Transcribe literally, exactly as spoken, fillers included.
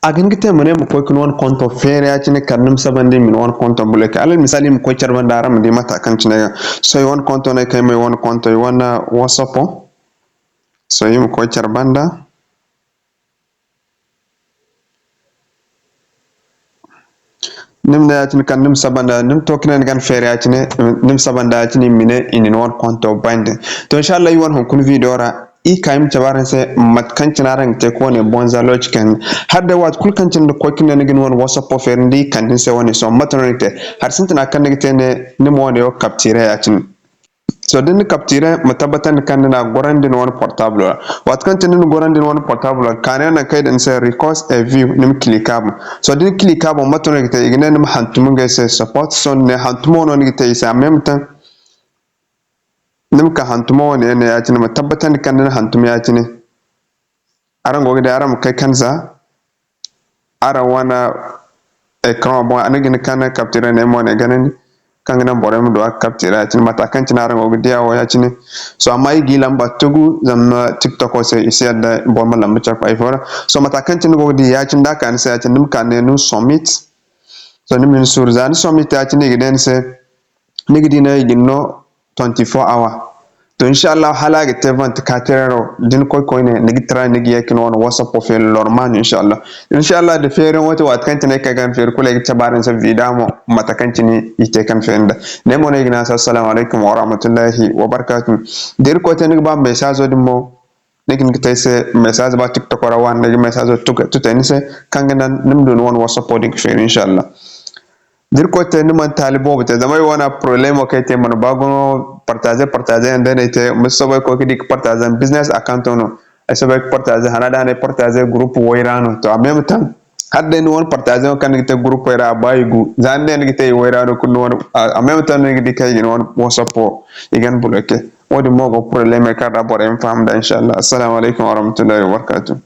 A ga hin ga te ma ne ma koy ga ni wane konto feeri ya-cine, kala ni ma saba nda i ma ni wane konto bloquer. Alal misaali, i ma koy care banda, araŋ ma di mate kaŋ cine ga. Sohõ ay wane konto no ay kay, ay wane konto, ay wane WhatsApp. Sohõ i ma koy care banda. Ni ma ne ya-cine kaŋ ni ma saba nda, ni ma to ga ne ni ga ni feeri ya-cine, ni ma saba nda ya-cine, i ma ne i na ni wane konto bandi. To, inshallah, i wane hunkuna video ra, i ka i ma cabe araŋ se mate kaŋ cine araŋ ga te ka wane bonza lokaci kaŋ. Hala day waati kulu kaŋ cine ni koy ga ne ni ga ni wane WhatsApp feeri, ni di i kande ni se wane. Sohõ mate no ni ga te? Hari sintina kaŋ ni ga te ne, ni ma wane wo capturer ya-cine. Sohõ da ni na capturer, ma tabbatandi kaŋ ni n'a gorandi ni wane portable ra. Waati kaŋ cine ni na gorandi ni wane portable ra, ka ne nangu kaŋ i daŋ ni se request a view, ni ma click a boŋ. Sohõ da ni click a boŋ, mate no i ga te? I ga ne ni ma hantum ngey se support. Sohõ ni ne hantumo no ni ga te i se, en même temps ni ma ka hantumo wane yaŋ ne ya-cine, ma tabbatandi kaŋ ni na hantum ya-cine. Araŋ go ga di, araŋ ma kay kaŋ za araŋ wane écran boŋ, a na ga ni kaŋ capturer ne mo ne ganandi, kaŋ ga naŋ borey ma du a ga capturer ya-cine, mate kaŋ cine araŋ go ga diya wo ya-cine. Sohõ amma i ga i lamba tugu, zama TikTok wo se i si yadda boro ma lamba care fo ay fo ra. Sohõ mate kaŋ cine ni go ga di ya-cine, da a ka ni se ya-cine, ni ma ka ne ni ma submit. Sohõ ni ma hin suuru, za ni submit ya-cine, i ga ne ni se, ni ga di no i ga ni no twenty-four hour. To, inshallah, hala a ga te vingt-quatre heures, da ni koy koyne, ni ga try, ni ga ye ka ni wane WhatsApp wo feeri normal, inshallah. Inshallah, da feeriyaŋ wo te, waati kaŋ cine ay ga feeri kulu, ay ga cabe araŋ se video mo, mate kaŋ cine i te kaŋ feeri nda. Ne mo no ay ga ne araŋ se assalamu alaykum wa rahmatullahi wa barakatuh. Da Irkoy te ni ga ba message din mo, ni ga hin ga te ay se message ba TikTok ra, wa ni ga message tugu, tugu te ni se, kaŋ ga naŋ ni ma du ni wane WhatsApp din ga feeri, inshallah. Da Irkoy te ni mana taali boobo te, zama ay wane problemo kaŋ ay te mana ba gumo, partager, partager yaŋ day no ay te, ma si soobay koy ga di ga partager business account no, ay soobay ga partager hana da hana, ay partager groupe way ra no. To, en même temps, hala day ni wane partager yaŋ kaŋ ni ga te groupe way ra, a ba i gu, za ni ne ni ga te i way ra no kulu, ni wane, en même temps no ni ga di kaŋ i ga ni wane WhatsApp wo, i ga ni bloquer. Wo-din mo go problemo kaŋ ra borey ma faham nd'a, inshallah. Assalamu alaykum wa rahmatullahi wa barakatuh.